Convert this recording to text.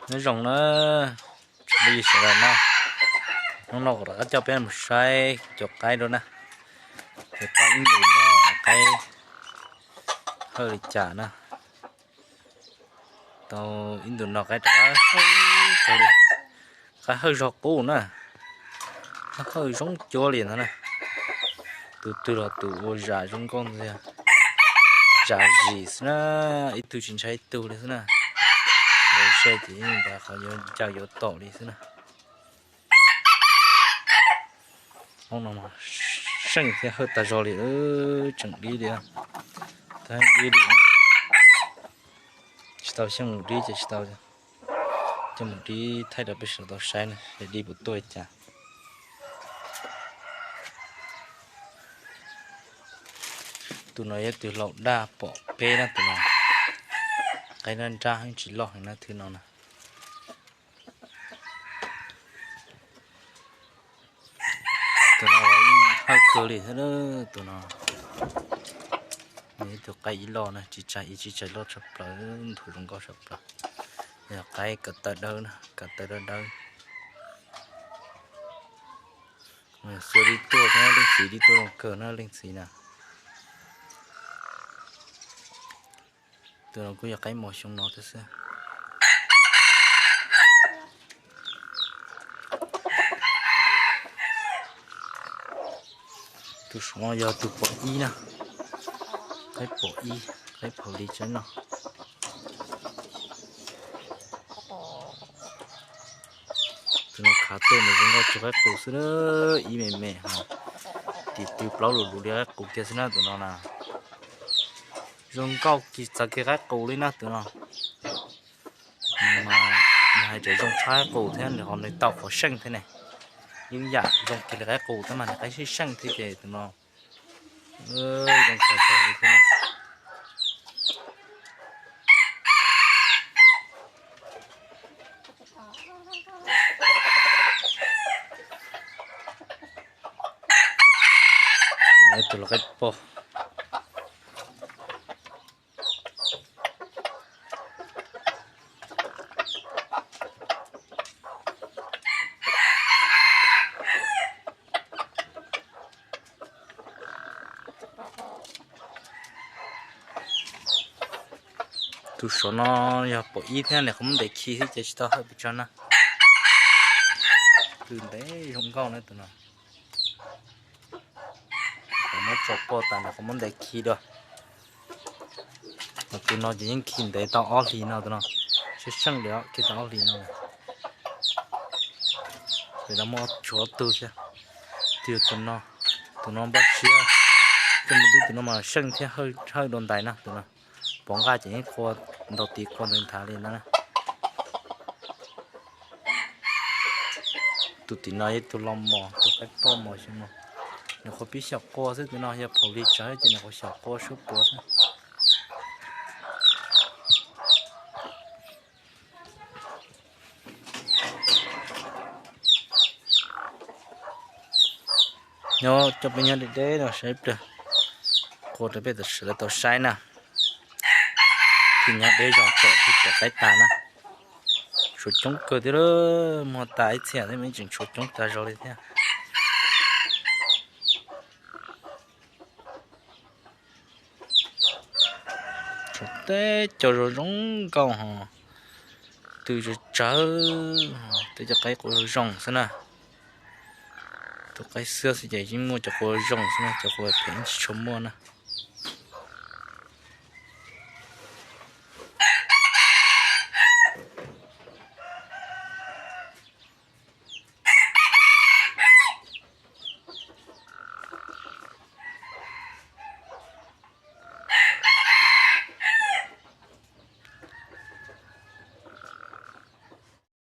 Nyob zoo na, tsoom phooj ywg sawv daws na, hnub no kuv rov qab coj peb mus saib cov qaib dua na, ces tau ib ntus no qaib hawj li cas na. Tau ib ntus no qaib rov qab hawj, qaib hawj zog qub na, hawj zoo cuab li ntag na. Tus twg los tus ua zam zoo nkauj ntxiag, zam zim xwb na, ib tug tsis ntshai ib tug li xwb na. Lawv saib ces yeej ntawd qhov yuav ncaws yuav tom li xwb na. Hmoob no mas seej thiab hawj tag zog li, tseem dib li, tag dib li. Tsis tau xyeej mus dib ces tsis tau, coj mus dib thaij rau peb sawv daws tau saib na, es dib puas tuaj li cas. Tus no yog tus laus daj pom peb na, tus no qaib nrab nrab heev tsis loj heev na, tus no na. Tus no hawj kawg li thiab, tus no yog ib tug qaib ib loj na, tsis tsais ib tsis tsais loj tshaj plaws, nthuav zoo nkauj tshaj plaws. Yog qaib ko taw dawb na, ko taw dawb dawb. Xua dib tuaj thiab, leej txiv dib tuaj zoo kawg na, leej txiv na. Tus no kuj yog qaib mos xyoo no thiab xwb. Tus saum no yog tus pom ib na, qaib pom ib, qaib phaum li tsaib no. Tus no khav tuaj mas zoo nkauj tsuag qaib qus xwb, ib me me ho tim tw plaub lus lus li qaib qus kiag xwb na tus no na. Zoo nkauj kis txawv kiag qaib qus li na tus no. Nws hais tias zoo tshaj qaib qus thiab nws ho nws tau qhov seej thiab ne. Yeej yam zoo kiag li qaib qus thiab mas nws qaib seej seej thiab ces tus no zoo tshaj li thiab. Tus no tus lau qaib pog. Tus saum no yog pom ib thiab, nws qhov muab ntev khi thiab ces tsis tau hawj pes tsawg na. Tus ntev zoo nkauj na tus no. Qhov muab tso poj tas, nws qhov muab ntev khi dua. Tus no ces yeej khi ntev tau ob hlis no, tus no seej seej li khi tau ob hlis no. Ces no muaj tshuav ob tug thiab. Tus no, tus no npaj siab coj mus dib, tus no mas seej thiab hawj dua ntais na tus no. Pov nqaj ces yeej qua ntau tis qua ntawd nthav li na. Tus tim no yog tus los mos, tus qaib poj mos xyoo no. Nws qhuav pib xyaum qua xwb, tus no yog phaum li tsawv ces nws qhuav xyaum qua suab puav xwb. Nyob coj peb nyob deb deb no saib ib pliag, qua rau peb sawv daws tau saib na. Thiaj nyob deb zog tom thiaj pom qaib tas na. Tshuav coob kawg thiab, muag tas ib txhia thiab mas tseem tshuav coob tag zog li thiab. Tshuav teb cov zoo zoo nkauj ho, tw tsawv tsawv, teb cov qaib qua zoo zoo xwb na. Tus qaib xwb xwb ces yeej muaj cov qua zoo xwb na, cov qua phem tsis tshua muaj na.